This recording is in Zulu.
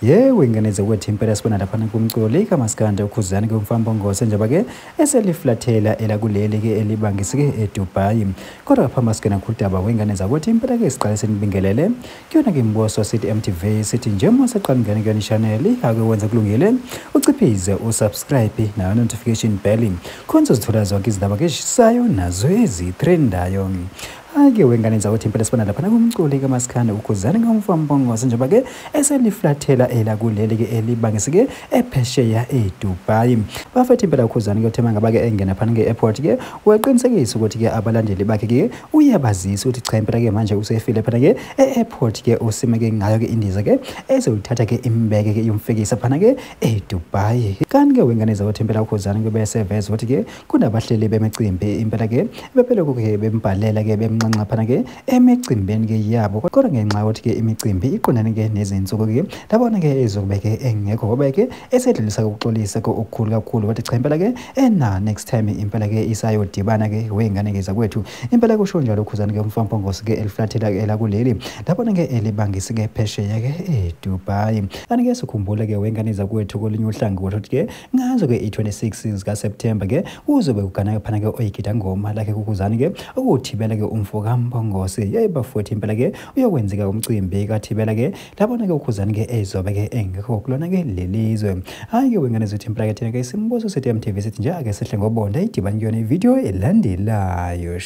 Yebo, ingane zakwethu impela sibona laphana kumculo kaMaskandi uKhuzani ke umfana njengoba ke eseliflathela elakuleli ke elibangise ke eDubai. Kodwa phambi singena kudaba wengane zakwethu impela ke siqale sinibingelele kuyona ke Mboso sithi MTV sithi njengoba seqala ngene kuyona channel ake wenza kulungile uciphize usubscribe nayo notification bell khona uzothola zonke izindaba ke eshisayo nazo ezitrendayo. Ake wengane zakwethu impela sibona laphana kumculi kaMaskandi uKhuzani kaMfana njengoba ke eseliflathela elakuleli ke elibangise ke ephesheya eDubai. Bafethu impela uKhuzani ke uthema ngaba ke engena phana ke airport ke weqinisekisa ukuthi ke abalandeli bakhe ke uyabazisa ukuthi cha impela ke manje usefile phana ke e-airport ke usime ke ngayo ke indiza ke ezothatha ke imbeke ke iyomfikisa phana ke eDubai. Kanti ke wengane zakwethu impela uKhuzani ke beseveza ukuthi ke kunabahleli bemicimbi impela ke bephelokhu ke bembhalela ke bemnxanxa phana ke emicimbini ke yabo, kodwa ngenxa yokuthi ke imicimbi iqondane ke nezinsuku ke labona ke ezobe ke engekho ngoba ke esedlulisa ukuxolisa ke okukhulu kakhulu, wathi cha impela ke ena next time impela ke isayodibana ke wengane ke zakwethu. Impela kusho njalo uKhuzani ke umfana ke eliflathela ke elakuleli labona ke elibangise ke phesheya ke eDubai. Kanti ke sikhumbule ke wengane zakwethu kolunye uhlangothi ukuthi ke ngazo ke i-26 zika September ke uzobe ugana phana ke oyigida ngoma lakhe kuKhuzani ke ukuthibela ke umfo kaMpongose. Yebo futhi impela ke uyokwenzeka umcimbi kaThibela ke labona ke uKhuzani ke ezobe ke engekho kulona ke lelizwe. Hayi ke wengane zethu impela ke thina ke Simbuso sithi MTV sithi nje ake sehle ngobonda idibane kuyona ivideo elandelayo.